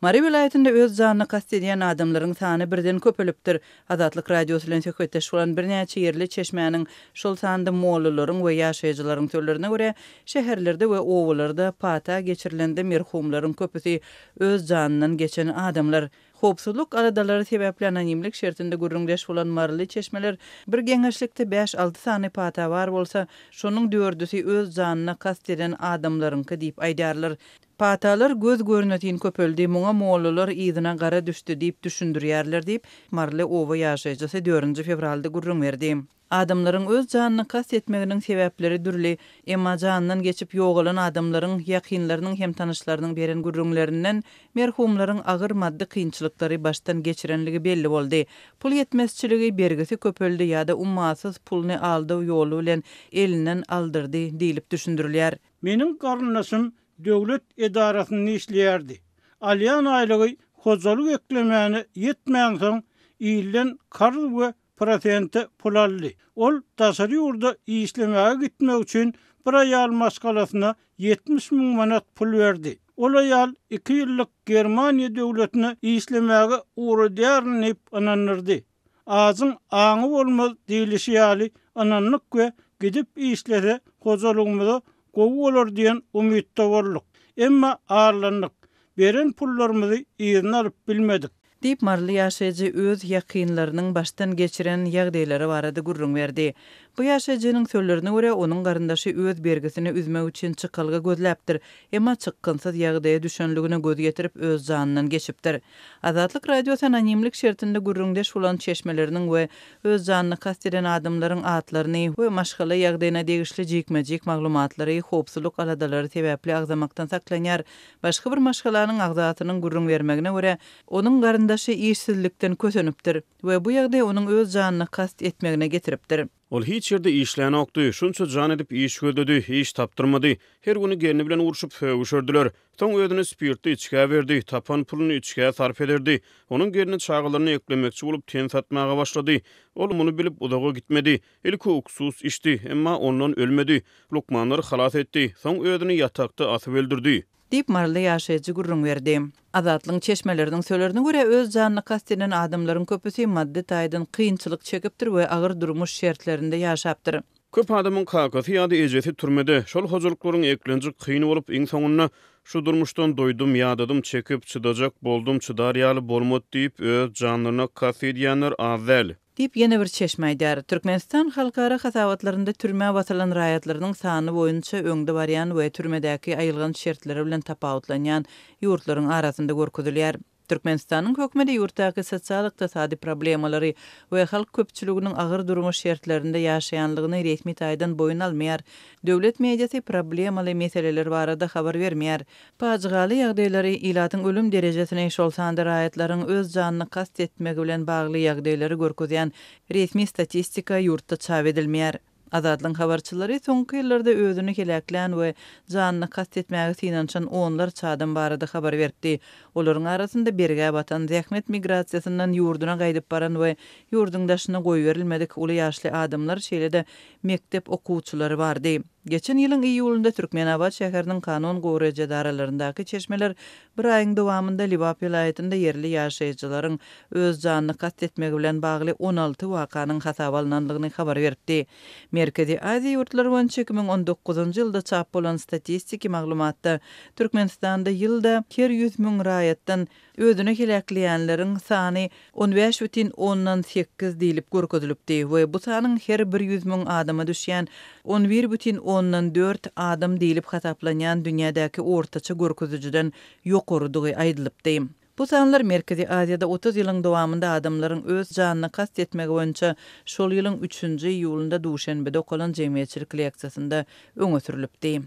Mary welaýatynda öz janyna kast edýän adamlaryň sany birden köpelipdir. Azatlyk Radiosy bilen söhbetdeş bolan birnäçe ýerli çeşmäniň, şol sanda mollalaryň we ýaşaýjylaryň sözlerine görä, şäherlerde we obalarda pata geçirilende merhumlaryň köpüsi öz janyndan geçen adamlar. Howpsuzlyk aladalary sebäpli anonimlik şertinde gürrüňdeş bolan maryly çeşmeler bir geňeşlikde bäş-alty sany pata bar bolsa, şonuň dördüsi öz janyna kast eden adamlaryňky diýip aýdýarlar. Patalar göz-görnetin köpeldi, muňa mollalar yzyna gara düşdi diýip düşündirýärler diýip, maryly oba ýaşaýjysy dördünji fewralda gürrüň berdi. Adamlaryň öz janyna kast etmeginiň sebäpleri dürli, emma janyndan geçip ýogalan adamlaryň ýakynlarynyň hem tanyşlarynyň beren gürrüňlerinden merhumlaryň agyr maddy kynçylyklary başdan geçirenligi belli boldy. Pul ýetmezçiligi, bergisi köpeldi ýa-da ummasyz puluny aldaw ýoly bilen elinden aldyrdy diýlip düşündirilýär. Meniň garyndaşym döwlet edarasynda işleýärdi. Alýan aýlygy hojalyk eklemäne ýetmänsoň, ilden karz we prosente pul aldy. Ol daşary ýurda işlemäge gitmek üçin bir aýal maşgalasyna 70 müň manat pul berdi. Ol aýal iki ýyllyk Germaniýa döwletine işlemäge ugradýaryn diýip ynandyrdy. Ajyň aňy bolmaz diýlişi ýaly, ynandyk we gidip işlese hojalygymyza gowy bolar diýen umytda bolduk. Emma aldandyk. Beren pullarymyzy yzyna alyp bilmedik. Diýip, maryly ýaşaýjy öz ýakynlarynyň başdan geçiren ýagdaýlary barada gürrüň berdi. Bu ýaşaýjynyň sözlerine görä, onuň garyndaşy öz bergisini üzmek üçin çykalga gözläpdir, emma çykgynsyz ýagdaýa düşenligine göz ýetirip, öz janyndan geçipdir. Azatlyk Radiosy anonimlik şertinde gürrüňdeş bolan çeşmeleriniň we öz janyna kast eden adamlaryň atlaryny we maşgala ýagdaýyna degişli jikme-jik maglumatlary howpsuzlyk aladalary sebäpli agzamakdan saklanýar. Başga bir maşgalanyň agzasynyň gürrüň bermegine görä, onuň garyndaşy işsizlikden kösenipdir we bu ýagdaý onuň öz janyna kast etmegine getiripdir. Ol hiç ýerde işlänokdy. Şunça jan edip iş gözledi, iş tapdyrmady. Her güni gelni bilen urşup, sögüşerdiler. Soň özüni spirtli içgä berdi, tapan puluny içgä sarp ederdi. Onuň gelni çagalaryny eklemekçi bolup ten satmaga başlady. Ol muny bilip uzaga gitmedi. Ilki uksus içdi, emma ondan ölmedi. Lukmanlar halas etdi. Soň özüni ýatakda asyp öldürdi. Diýip, maryly ýaşaýjy gürrüň berdi. Azatlygyň çeşmeleriniň sözlerine görä, öz janyna kast eden adamlaryň köpüsi maddy taýdan kynçylyk çekipdir we agyr durmuş şertlerinde ýaşapdyr. Köp adamyň kakasy ýa-da ejesi türmede. Şol hojalyklaryň eklenji kyn bolup, iň soňunda Şu durmuşdan doýdum, ýadadym, çekip, çydajak boldum, çydar ýaly bolmady diýip, öz janlaryna kast edýänler az däl. Diýip, ýene bir çeşme aýdýar. Türkmenistan halkara hasabatlarynda türmä basylan raýatlarynyň sany boýunça öňde barýan we türmedäki aýylganç şertleri bilen tapawutlanýan ýurtlaryň arasynda görkezilýär. Türkmenistanyň hökümeti ýurtdaky sosial-ykdysady problemalary we halk köpçüliginiň agyr durmuş şertlerinde ýaşaýanlygyny resmi taýdan boýun almaýar. Döwlet mediasy problemaly meseleler barada habar bermeýär. Pajygaly ýagdaýlary, ilatyň ölüm derejesini, şol sanda raýatlaryň öz janyna kast etmegi bilen bagly ýagdaýlary görkezýän resmi statistika ýurtda çap edilmeýär. Azatlygyň habarçylary soňky ýyllarda özüni heläklän we janyna kast etmäge synanyşan onlarça adam barada habar beripdi. Olaryň arasynda bergä batan, zähmet migrasiýasyndan ýurduna gaýdyp baran we ýurduň daşyna goýberilmedik uly ýaşly adamlar, şeýle-de mekdep okuwçylary bardy. Geçen ýylyň iýulynda Türkmenabat şäheriniň kanun goraýjy edaralaryndaky çeşmeler bir aýyň dowamynda Lebap welaýatynda ýerli ýaşaýjylaryň öz janyna kast etmegi bilen bagly 16 wakanyň hasaba alnandygyny habar beripdi. Merkezi Aziýa ýurtlary boýunça 2019-njy ýylda çap bolan statistiki maglumatda Türkmenistanda ýylda her 100 müň raýatdan Özüni heläkleýänleriň sany on bäş bütin ondan sekiz diýlip görkezilipdi we bu sanyň her bir ýüz müň adama düşýän on bir bütin ondan dört adam diýlip hasaplanýan dünýädäki ortaça görkezijiden ýokarydygy aýdylypdy. Bu sanlar Merkezi Aziýada 30 ýylyň dowamynda adamlaryň öz janyna kast etmegi boýunça şol ýylyň üçünji iýulynda Duşenbede okalan jemgyýetçilik leksiýasynda öňe sürlüpdi.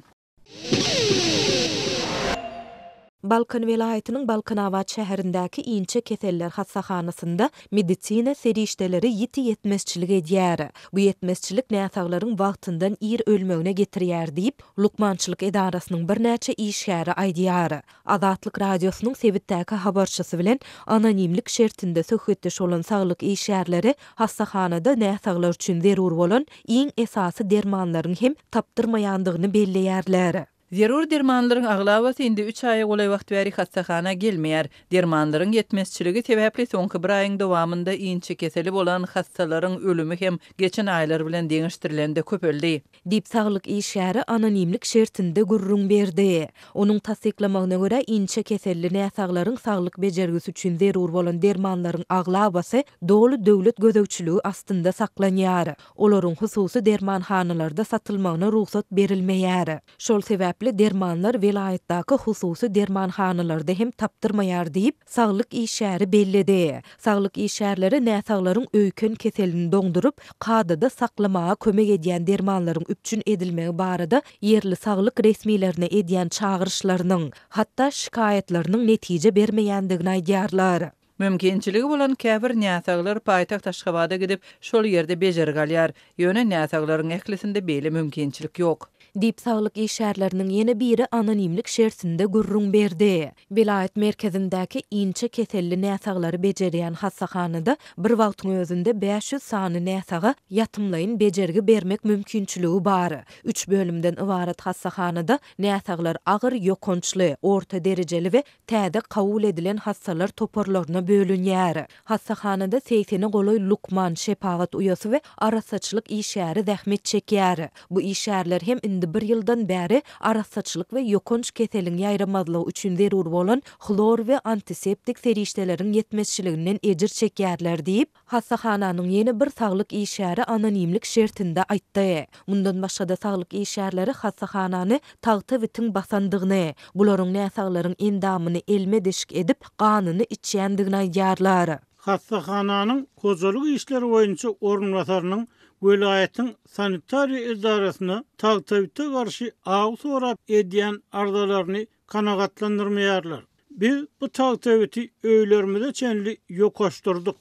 Balkan welaýatynyň Balkanabat şäherindäki inçe keseller hassahanasynda medisina serişdeleri ýiti ýetmezçilik edýär. Bu ýetmezçilik näsaglaryň wagtyndan ir ölmegine getirýär diýip, lukmançylyk edarasynyň birnäçe işgäri aýdýar. Azatlyk Radiosynyň sebitdäki habarçysy bilen anonimlik şertinde söhbetdeş bolan saglyk işgärleri hassahanada näsaglar üçin zerur bolan iň esasy dermanlaryň hem tapdyrmaýandygyny belleýärler. Zerur dermanlaryň aglabasy indi üç aýa golaý wagt bäri hassahana gelmeýär. Dermanlaryň ýetmezçiligi sebäpli soňky bir aýyň dowamynda inçekeseli bolan hassalaryň ölümi hem geçen aýlar bilen deňeşdirilende köpeldi. Diýip, saglyk işgäri anonimlik şertinde gürrüň berdi. Onuň tassyklamagyna görä, inçe keselli näsaglaryň saglyk bejergisi üçin zerur bolan dermanlaryň aglabasy doly döwlet gözegçiligi astynda saklanýar. Olaryň hususy dermanhanalarda satylmagyna rugsat berilmeýär. Şol sebäpli dermanlar welaýatdaky hususy dermanhanalarda hem tapdyrmaýar diýip, saglyk işgäri belledi. Saglyk işgärleri näsaglaryň öýken keselini doňduryp, kadada saklamaga kömek edýän dermanlaryň üpjün edilmegi barada ýerli saglyk resmilerine edýän çagyryşlarynyň, hatda şikaýatlarynyň netije bermeýändigini aýdýarlar. Mümkinçiligi bolan käbir näsaglar paýtagt Aşgabada gidip, şol ýerde bejergi alýar. Ýöne näsaglaryň ählisinde beýle mümkinçilik ýok. Diýip, saglyk işgärleriniň ýene biri anonimlik şertinde gürrüň berdi. Welaýat merkezindäki inçe keselli näsaglary bejerýän hassahanada bir wagtyň özünde 500 sany näsaga ýatymlaýyn bejergi bermek mümkinçiligi bar. Üç bölümden ybarat hassahanada näsaglar agyr ýokançly, orta derejeli we täze kabul edilen hassalar toparlaryna bölünýär. Hassahanada segsene golaý lukman, şepagat uýasy we arassaçylyk işgäri zähmet çekýär. Bu işgärler hem indi bir ýyldan bäri arassaçylyk we ýokanç keseliň ýaýramazlygy üçin zerur bolan hlor we antiseptik serişdeleriň ýetmezçiliginden ejir çekýärler diýip, Hassahananyň ýene bir saglyk işgäri anonimlik şertinde aýtdy. Mundan başga-da saglyk işgärleri hassahanany tagta bitiň basandygyny, bularyň näsaglaryň endamyny elme-deşik edip, ganyny içýändigini aýdýarlar. Hassahananyň hojalyk işleri boýunça orunbasarynyň welaýatyň sanitariýa edarasyna tagtabite garşy aw sorap edýän arzalaryny kanagatlandyrmaýarlar. Biz bu tagtabiti öýlerimize çenli ýokaşdyrdyk.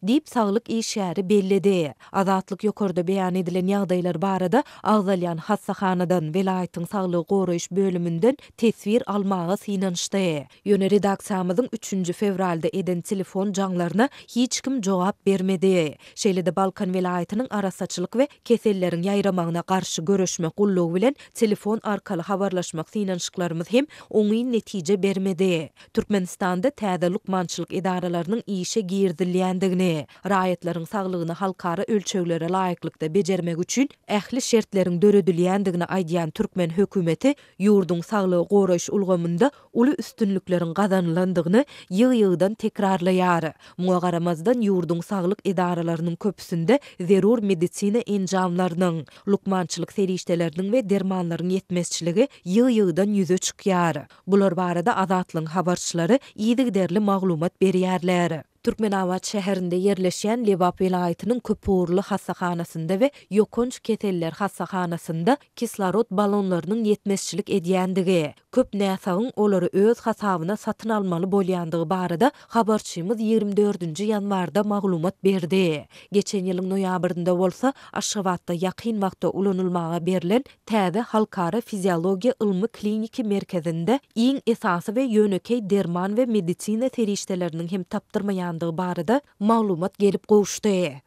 Diýip, saglyk işgäri belledi. Azatlyk ýokarda beýan edilen ýagdaýlar barada agzalýan hassahanadan, welaýatyň saglygy goraýyş bölüminden teswir almaga synanyşdy. Ýöne redaksiýamyzyň üçünji fewralda eden telefon jaňlaryna hiç kim jogap bermedi. Şeýle-de Balkan welaýatynyň Arassaçylyk we keselleriň ýaýramagyna garşy göreşmek gullugy bilen telefon arkaly habarlaşmak synanyşyklarymyz hem oňyn netije bermedi. Türkmenistanda täze lukmançylyk edaralarynyň işe girizilýändigini, raýatlaryň saglygyny halkara ölçeglere laýyklykda bejermek üçin ähli şertleriň döredilýändigini aýdýan türkmen hökümeti ýurduň saglygy goraýyş ulgamynda uly üstünlikleriň gazanylandygyny ýygy-ýygydan tekrarlaýar. Muňa garamazdan, ýurduň saglyk edaralarynyň köpüsinde zerur medisina enjamlarynyň, lukmançylyk serişdeleriniň we dermanlaryň ýetmezçiligi ýygy-ýygydan ýüze çykýar. Bular barada Azatlygyň habarçylary yzygiderli maglumat berýärler. Türkmenabat şäherinde ýerleşýän Lebap welaýatynyň köpugurly hassahanasynda we ýokanç keseller hassahanasynda kislorod balonlarynyň ýetmezçilik edýändigi, köp näsagyň olary öz hasabyna satyn almaly bolýandygy barada habarçymyz 24-nji ýanwarda maglumat berdi. Geçen ýylyň noýabrynda bolsa, Aşgabatda ýakyn wagtda ulanylmaga berlen Täze Halkara fiziologiýa ylmy-kliniki merkezinde iň esasy we ýönekeý derman we medisina serişdeleriniň hem tapdyrmaýandygy barada maglumat gelip gowuşdy.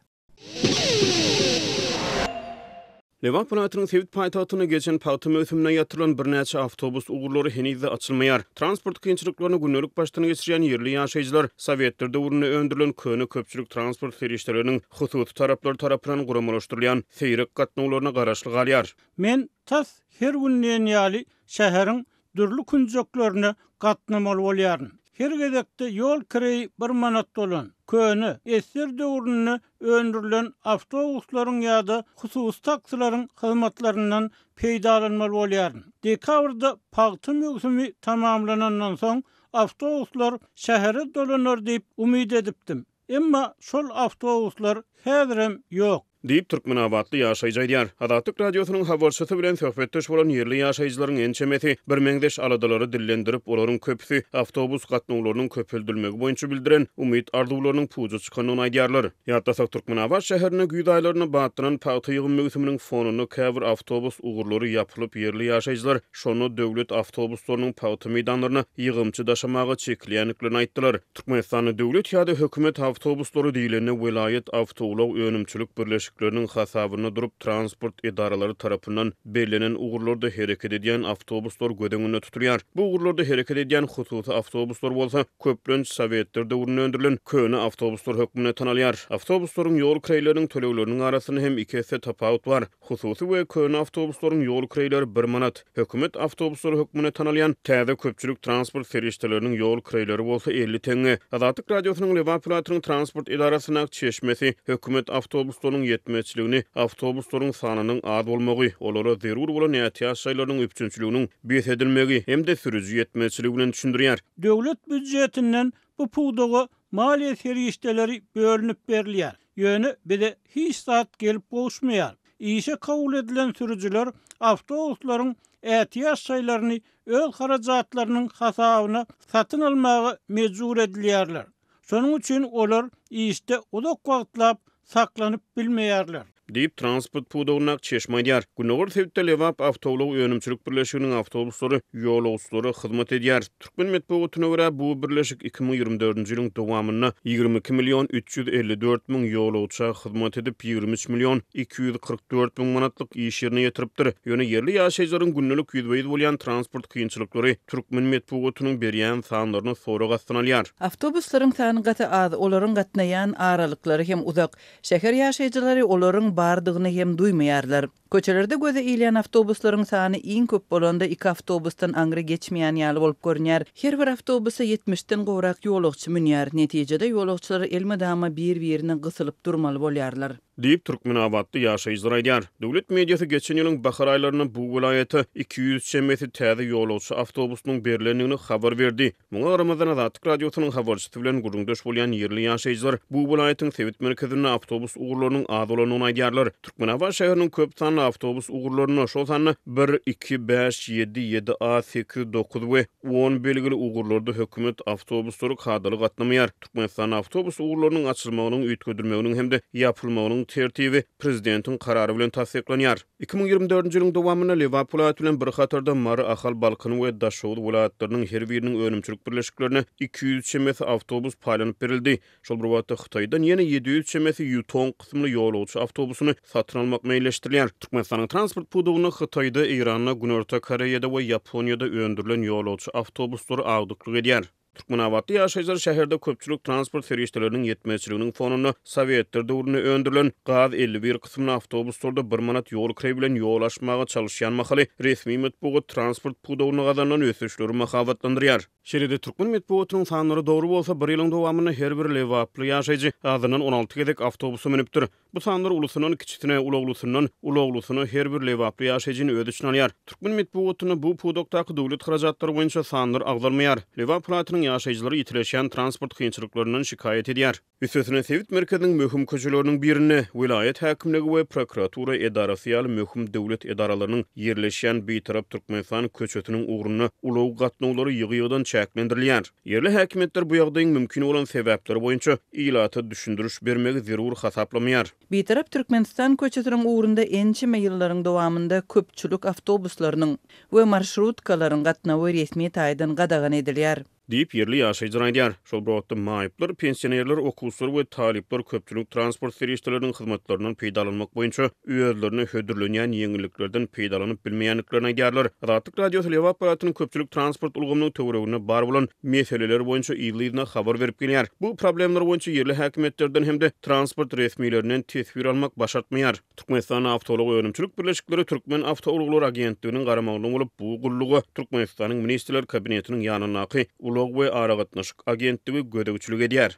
Lebap welaýatynyň sebit paýtagtynda geçen pagta möwsüminde ýatyrylan birnäçe awtobus ugurlary heniz-de açylmaýar. Transport kynçylyklaryny gündelik başdan geçirýän ýerli ýaşaýjylar sowetler döwründe öndürilen köne köpçülik transport serişdeleriniň hususy taraplar tarapyndan guramalaşdyrylýan seýrek gatnawlaryna garaşly galýar. Men tas her gün diýen ýaly şäheriň dürli künjeklerine gatnamaly bolýaryn. Her gezekde ýol kireýi bir manat bolan, köne, esger döwründe öndürilen awtobuslaryň ýa-da hususy taksileriň hyzmatlaryndan peýdalanmaly bolýaryn. Dekabrda pagta möwsümi tamamlanandan soň awtobuslar şähere dolanar diýip umyt edipdim. Emma şol awtobuslar häzirem ýok. Diýip, türkmenabatly ýaşaýjy aýdýar. Azatlyk Radiosynyň habarçysy bilen söhbetdeş bolan ýerli ýaşaýjylaryň ençemesi birmeňzeş aladalary dillendirip, olaryň köpüsi awtobus gatnawlarynyň köpeldilmegi boýunça bildiren umyt-arzuwlarynyň puja çykandygyny aýdýarlar. Ýatlasak, Türkmenabat şäherinde güýz aýlarynda batlanan pagta ýygym möwsüminiň fonunda käbir awtobus ugurlary ýapylyp, ýerli ýaşaýjylar şonda döwlet awtobuslarynyň pagta meýdanlaryna ýygymçy daşamaga çekilýändiklerini aýtdylar. Türkmenistanda döwlet ýa-da hökümet awtobuslary diýlende welaýat awtoulag önümçilik birleşikleri. birleşikleriniň hasabynda durup, transport edaralary tarapyndan bellenen ugurlarda hereket edýän awtobuslar göz öňünde tutulýar. Bu ugurlarda hereket edýän hususy awtobuslar bolsa, köplenç sowetler döwründe öndürilen köne awtobuslar hökmünde tanalýar. Awtobuslaryň ýol kireýleriniň tölegleriniň arasynda hem iki esse tapawut bar. Hususy we köne awtobuslaryň ýol kireýleri bir manat, hökümet awtobuslary hökmünde tanalýan täze köpçülik transport serişdeleriniň ýol kireýleri bolsa 50 teňňe. Azatlyk Radiosynyň Lebap welaýatynyň transport edarasyndaky çeşmesi hökümet awtobuslarynyň ýetmezçiligini awtobuslaryň sanynyň az bolmagy, olara zerur bolan ätiýaç şaýlarynyň üpjünçiliginiň bes edilmegi hem-de sürüji ýetmezçiligi bilen düşündirýär. Döwlet býujetinden bu pudaga maliýe serişdeleri bölünip berilýär. Ýöne bize hiç zat gelip gowuşmaýar. Işe kabul edilen sürüjiler awtobuslaryň ätiýaç şaýlaryny öz harajatlarynyň hasabyna satyn almaga mejbur edilýärler. Şonuň üçin olar işde uzak wagtlap saklanyp bilmeýärler. Diýip, transport pudagyndaky çeşme aýdýar. Gündogar sebitde Lebap awtoulag önümçilik birleşiginiň awtobuslary ýolagçylara hyzmat edýär. Türkmen metbugatyna görä, bu birleşik 2024-nji ýylyň dowamynda 22 million 354 müň ýolagça hyzmat edip, 23 million 244 müň manatlyk iş ýerine ýetiripdir. Ýöne ýerli ýaşaýjylaryň gündelik ýüzbe-ýüz bolýan transport kynçylyklary türkmen metbugatynyň berýän sanlaryny sorag astyna alýar. Awtobuslaryň sany gaty az, olaryň gatnaýan aralyklary hem uzak. Şäher ýaşaýjylary olaryň bardygyny hem duýmaýarlar. Köçelerde göze ilýän awtobuslaryň sany iň köp bolanda iki awtobusdan aňry geçmeýän ýaly bolup görünýär. Her bir awtobusa ýetmişden gowrak ýolagçy münýär. Netijede ýolagçylar elmydama bir-birine gysylyp durmaly bolýarlar. Diýip, türkmenabatly ýaşaýjylar aýdýar. Döwlet mediasy geçen ýylyň bahar aýlarynda bu welaýata 200 çemesi täze ýolagçy awtobusynyň berlendigini habar berdi. Muňa garamazdan, Azatlyk Radiosynyň habarçysy bilen gürrüňdeş bolýan ýerli ýaşaýjylar bu welaýatyň sebit merkezinde awtobus ugurlarynyň az bolandygyny aýdýarlar. Türkmenabat şäheriniň köp sanly awtobus ugurlarynda, şol sanda bir, iki, bäş, ýedi, ýedi A, sekiz, dokuz we on belgili ugurlarda hökümet awtobuslary kadaly gatnamaýar. Türkmenistanda awtobus ugurlarynyň açylmagynyň, üýtgedilmeginiň hem-de ýapylmagynyň tertibi prezidentiň karary bilen tassyklanýar. 2024-nji ýylyň dowamynda Lebap welaýaty bilen bir hatarda Mary, Ahal, Balkan we Daşoguz welaýatlarynyň her biriniň önümçilik birleşiklerine 200 çemesi awtobus paýlanyp berildi. Şol bir wagtda Hytaýdan ýene 700 çemesi Ýutong kysymly ýolagçy awtobusyny satyn almak meýilleşdirilýär. Türkmenistanyň transport pudagynda Hytaýda, Eýranda, Günorta Koreýada we Ýaponiýada öndürilen ýolagçy awtobuslary agdyklyk edýär. Türkmenabatly ýaşaýjylar şäherde köpçülik transport serişdeleriniň ýetmezçiliginiň fonunda sowetler döwründe öndürilen gaz 51 kysymly awtobuslarda bir manat ýol kireý bilen ýol aşmaga çalyşýan mahaly resmi metbugat transport pudagynda gazanylan ösüşleri mahabatlandyrýar. Şeýle-de, türkmen metbugatynyň sanlary dogry bolsa, bir ýylyň dowamynda her bir lebaply ýaşaýjy azyndan 16 gezek awtobusa münüpdir. Bu sanlar ulusyndan kiçisine, ulaglysyndan ulaglysyna her bir lebaply ýaşaýjyny öz içine alýar. Türkmen metbugatynda bu pudakdaky döwlet harajatlary boýunça sanlar agzalmaýar. Lebap welaýatynyň ýaşaýjylary ýitileşýän transport kynçylyklaryndan şikaýat edýär. Üstesine, sebit merkeziniň möhüm köçeleriniň birinde, welaýat häkimligi we prokuratura edarasy ýaly möhüm döwlet edaralarynyň ýerleşýän Bitarap Türkmenistan köçesiniň ugrunda ulag gatnawlary ýygy-ýygydan çäklendirilýär. Ýerli häkimiýetler bu ýagdaýyň mümkin bolan sebäpleri boýunça ilata düşündiriş bermegi zerur hasaplamaýar. Bitarap Türkmenistan köçesiniň ugrunda ençeme ýyllaryň dowamynda köpçülik awtobuslarynyň we marşrutkalaryň gatnawy resmi taýdan gadagan edilýär. Diýip, ýerli ýaşaýjylar aýdýar. Şol bir wagtda, maýyplar, pensionerler, okuwçylar we talyplar köpçülik transport serişdeleriniň hyzmatlaryndan peýdalanmak boýunça özlerine hödürlenýän ýeňilliklerden peýdalanyp bilmeýändiklerini aýdýarlar. Azatlyk Radiosy Lebap welaýatynyň köpçülik transport ulgamynyň töwereginde bar bolan meseleler boýunça yzly-yzyna habar berip gelýär. Bu problemler boýunça ýerli häkimiýetlerden hem-de transport resmilerinden teswir almak başartmaýar. Türkmenistanda awtoulag önümçilik birleşikleri Türkmen awtoulaglary agentliginiň garamagynda bolup, bu gulluga Türkmenistanyň Ministrler Kabinetiniň ýanyndaky Ulag we aragatnaşyk agentligi gözegçilik edýär.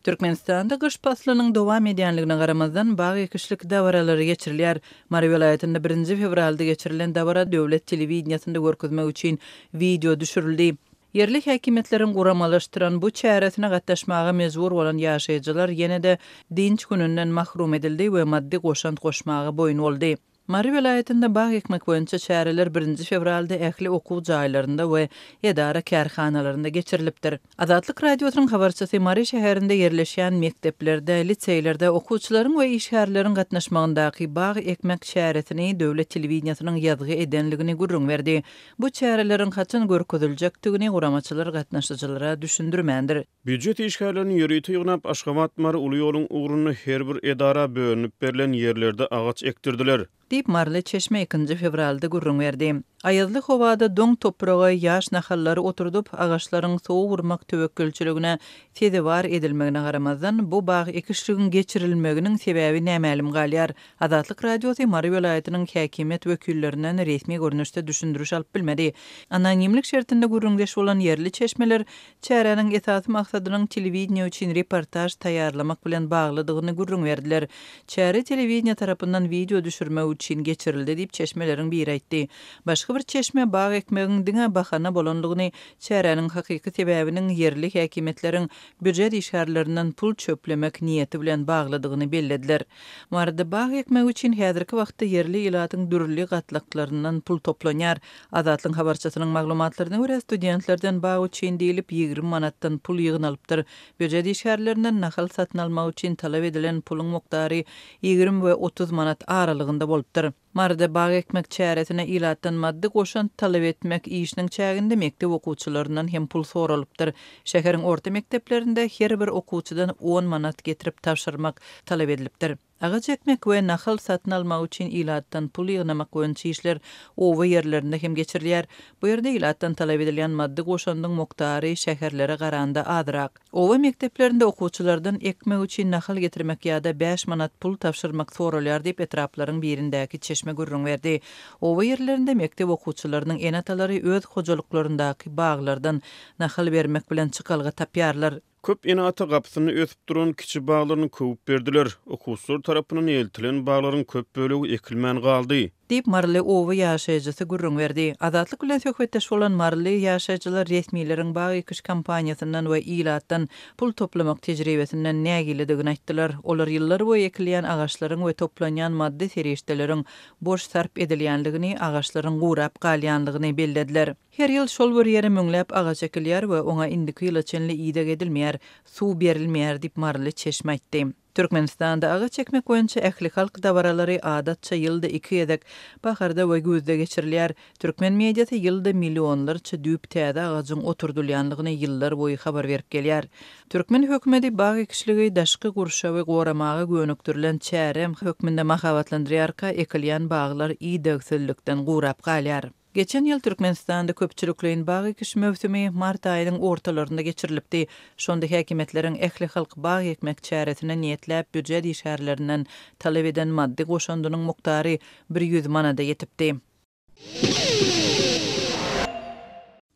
Türkmenistanda gyş paslynyň dowam edýänligine garamazdan, bag ekişlik dabaralary geçirilýär. Mary welaýatynda birinji fewralda geçirilen dabara döwlet telewideniýesinde görkezmek üçin wideo düşürildi. Ýerli häkimiýetleriň guramalaşdyran bu çäresine gatnaşmaga mejbur bolan ýaşaýjylar ýene-de dynç gününden mahrum edildi we maddy goşant goşmaga boýun boldy. Mary welaýatynda bag ekmek boýunça çäreler birinji fewralda ähli okuw jaýlarynda we edara-kärhanalarynda geçirilipdir. Azatlyk Radiosynyň habarçysy Mary şäherinde ýerleşýän mekdeplerde, liseýlerde okuwçylaryň we işgärleriň gatnaşmagyndaky bag ekmek çäresini döwlet telewideniýesiniň ýazgy edenligini gürrüň berdi. Bu çäreleriň haçan görkeziljekdigini guramaçylar gatnaşyjylara düşündirmändir. Býujet işgärlerini ýörite ýygnap, Aşgabat-Mary uly ýoluň ugrunda her bir edara bölünip berlen ýerlerde agaç ekdirdiler. Diýip, maryly çeşme ikinji fewralda gürrüň berdi. Aýazly howada doň topraga ýaş nahallary oturdyp, agaçlaryň sowuk urmak töwekgelçiligine sezewar edilmegine garamazdan, bu bag ekişligiň geçirilmeginiň sebäbi nämälim galýar. Azatlyk Radiosy Mary welaýatynyň häkimiýet wekillerinden resmi görnüşde düşündiriş alyp bilmedi. Anonimlik şertinde gürrüňdeş bolan ýerli çeşmeler Çäräniň esasy maksadynyň telewideniýe üçin reportaž taýýarlamak bilen baglydygyny gürrüň berdiler. Çäre telewideniýe tarapyndan wideo düşürmek üçin geçirildi diýip, çeşmeleriň biri aýtdy. Başga bir çeşme bag ekmegiň diňe bahana bolandygyny, çäräniň hakyky sebäbiniň ýerli häkimiýetleriň býujet işgärlerinden pul çöplemek niýeti bilen baglydygyny bellediler. Maryda bag ekmek üçin häzirki wagtda ýerli ilatyň dürli gatlaklaryndan pul toplanýar. Azatlygyň habarçysynyň maglumatlaryna görä, studentlerden bag üçin diýlip 20 manatdan pul ýygnalypdyr. Býujet işgärlerinden nahal satyn almak üçin talap edilen puluň mukdary 20 we 30 manat aralygynda bolupdyr. Maryda bag ekmek çäresine ilatdan maddy goşant talap etmek işiniň çäginde mekdep okuwçylaryndan hem pul soralypdyr. Şäheriň orta mekdeplerinde her bir okuwçydan on manat getirip tabşyrmak talap edilipdir. Agaç ekmek we nahal satyn almak üçin ilatdan pul ýygnamak boýunça işler oba ýerlerinde hem geçirilýär. Bu ýerde ilatdan talap edilýän maddy goşandyň mukdary şäherlere garanda azrak. Oba mekdeplerinde okuwçylardan ekmek üçin nahal getirmek ýa-da bäş manat pul tabşyrmak soralýar diýip, etraplaryň birindäki çeşme gürrüň berdi. Oba ýerlerinde mekdep okuwçylarynyň ene-atalary öz hojalyklaryndaky baglardan nahal bermek bilen çykalga tapýarlar. Köp ene-ata gapysynda ösüp duran kiçi baglaryny köwüp berdiler. Okuwçylar tarapyndan eltilen baglaryň köp bölegi ekilmän galdy. Diýip, maryly oba ýaşaýjysy gürrüň berdi. Azatlyk bilen söhbetdeş bolan maryly ýaşaýjylar resmileriň bag ekiş kampaniýasyndan we ilatdan pul toplamak tejribesinden nägiledigini aýtdylar. Olar ýyllarboýy ekilýän agaçlaryň we toplanýan maddy serişdeleriň boş sarp edilýänligini, agaçlaryň gurap galýanlygyny bellediler. Her ýyl şol bir ýere müňläp agaç ekilýär we oňa indiki ýyla çenli ideg edilmeýär, suw berilmeýär diýip, maryly çeşme aýtdy. Türkmenistanda agaç ekmek boýunça ählihalk dabaralary adatça ýylda iki gezek, baharda we güýzde geçirilýär. Türkmen mediasy ýylda millionlarça düýp täze agajyň oturdylýandygyny ýyllar boýy habar berip gelýär. Türkmen hökümeti bag ekişligi daşky gurşawy goramaga gönükdirilen çäre hökmünde mahabatlandyrýarka, ekilýän baglar idegsizlikden gurap galýar. Geçen ýyl Türkmenistanda köpçülikleýin bag ekiş möwsümi mart aýynyň ortalarynda geçirilipdi. Şonda häkimiýetleriň ählihalk bag ekmek çäresine niýetläp býujet işgärlerinden talap eden maddy goşandynyň mukdary 100 manada ýetipdi.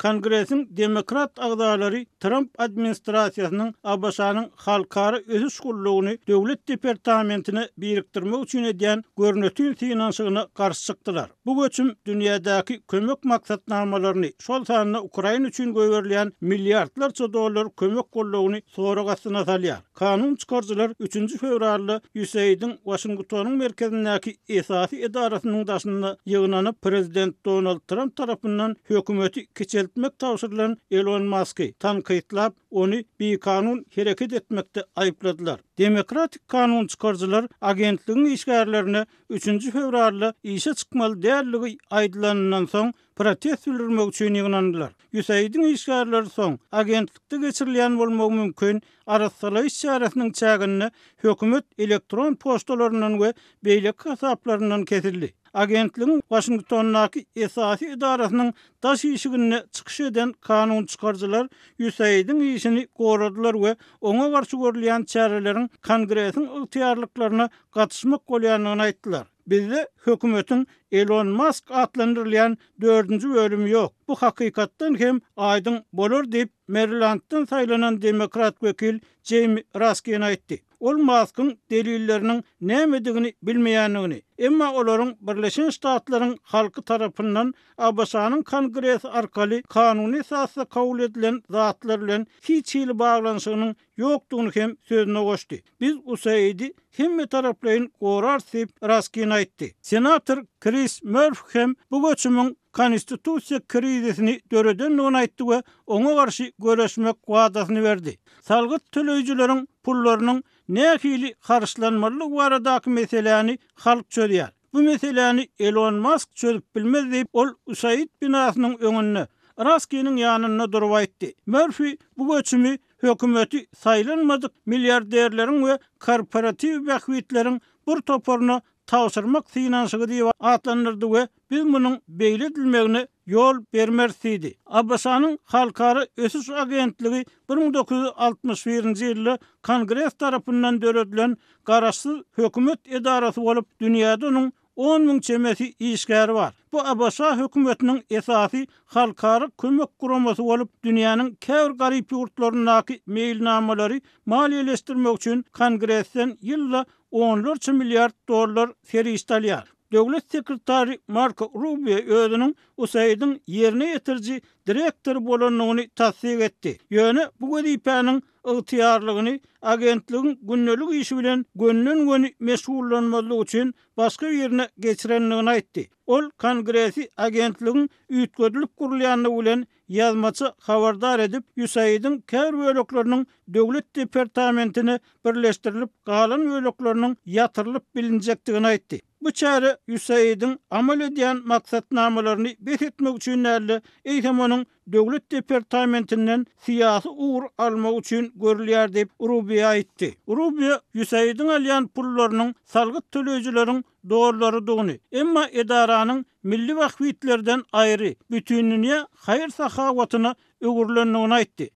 Kongresiň demokrat agzalary Tramp administrasiýasynyň ABŞ-nyň Halkara ösüş gullugyny Döwlet departamentine birikdirmek üçin edýän görnetin synanyşygyna garşy çykdylar. Bu göçüm dünýädäki kömek maksatnamalaryny, şol sanda Ukraina üçin goýberilýän milliardlarça dollar kömek goldawyny sorag astyna salýar. Kanun çykaryjylar üçünji fewralda USAID-iň Waşingtonyň merkezindäki esasy edarasynyň daşynda ýygnanyp, prezident Donald Tramp tarapyndan hökümeti kiçeltmek tabşyrylan Elon Masky tankytlap, ony bikanun hereket etmekde aýypladylar. Demokratik kanun çykaryjylar agentligiň işgärlerine Üçünji fewralda işe çykmaly däldigi aýdylanyndan soň, protest bildirmek üçin ýygnandylar. USAID-iň işgärleri soň, agentlikde geçirilýän bolmagy mümkin arassalaýyş çäresiniň çäginde hökümet elektron poçtalaryndan we beýleki hasaplaryndan kesildi. Agentligiň Waşingtondaky esasy edarasynyň daş işiginde çykyş eden kanun çykaryjylar USAID-iň işini goradylar we oňa garşy görülýän çäreleriň Kongresiň ygtyýarlyklaryna gatyşmak bolýandygyny aýtdylar. Bizde hökümetiň Elon Mask atlandyrylýan dördünji bölümi ýok. Bu hakykatdan hem aýdyň bolar diýip, Merilanddan saýlanan demokrat wekil Jeými Raskin aýtdy. Ol Maskyň delilleriniň nämedigini bilmeýändigini, Emma olaryň Birleşen Ştatlaryň halky tarapyndan ABŞ-nyň Kongresi arkaly kanuny esasda kabul edilen zatlar bilen hiç hili baglanyşygynyň ýokdugyny hem sözüne goşdy. Biz USAID-i hemmetaraplaýyn gorarys diýip, Raskin aýtdy. Senator Kris Mörfi hem bu göçümiň konstitusiýa krizisini döredendigini aýtdy we oňa garşy göreşmek wadasyny berdi. Salgyt töleýjileriň pullarynyň nähili harçlanmalydygy baradaky meseläni halk çözýär. Bu meseläni Elon Mask çözüp bilmez diýip, ol USAID binasynyň öňünde, Raskiniň ýanynda durup aýtdy. Mörfi bu göçümi hökümeti saýlanmadyk milliarderleriň we korporatiw bähbitleriň bir toparyna tabşyrmak synanyşygy diýip atlandyrdy we biz munuň beýle edilmegine ýol bermeris diýdi. ABŞ-nyň Halkara ösüş agentligi 1961-nji ýylda Kongres tarapyndan döredilen garaşsyz hökümet edarasy bolup, dünýäde onuň 10,000 çemesi işgäri bar. Bu ABŞ hökümetiniň esasy halkara kömek guramasy bolup, dünýäniň käbir garyp ýurtlaryndaky meýilnamalary maliýeleşdirmek üçin Kongresden ýylda onlarça milliard dollar serişde alýar. Döwlet sekretary Marko Rubio özüniň USAID-iň ýerine ýetiriji direktory bolandygyny tassyk etdi. Ýöne bu wezipäniň ygtyýarlygyny agentligiň gündelik işi bilen gönden-göni meşgullanmazlyk üçin başga birine geçirendigini aýtdy. Ol Kongresi agentligiň üýtgedilip gurulýandygy bilen ýazmaça habardar edip, USAID-iň käbir bölekleriniň Döwlet departamentine birleşdirilip, galan bölekleriniň ýatyrylyp bilinjekdigini aýtdy. Bu çäre USAID-iň amal edýän maksatnamalaryny bes etmek üçin däl-de, eýsem onuň Döwlet departamentinden syýasy ugur almagy üçin görülýär diýip, Rubio aýtdy. Rubio USAID-iň alýan pullarynyň salgyt töleýjileriň dollarydygyny, emma edaranyň milli bähbitlerden aýry, bütindünýä haýyr-sahawatyna öwrülendigini aýtdy.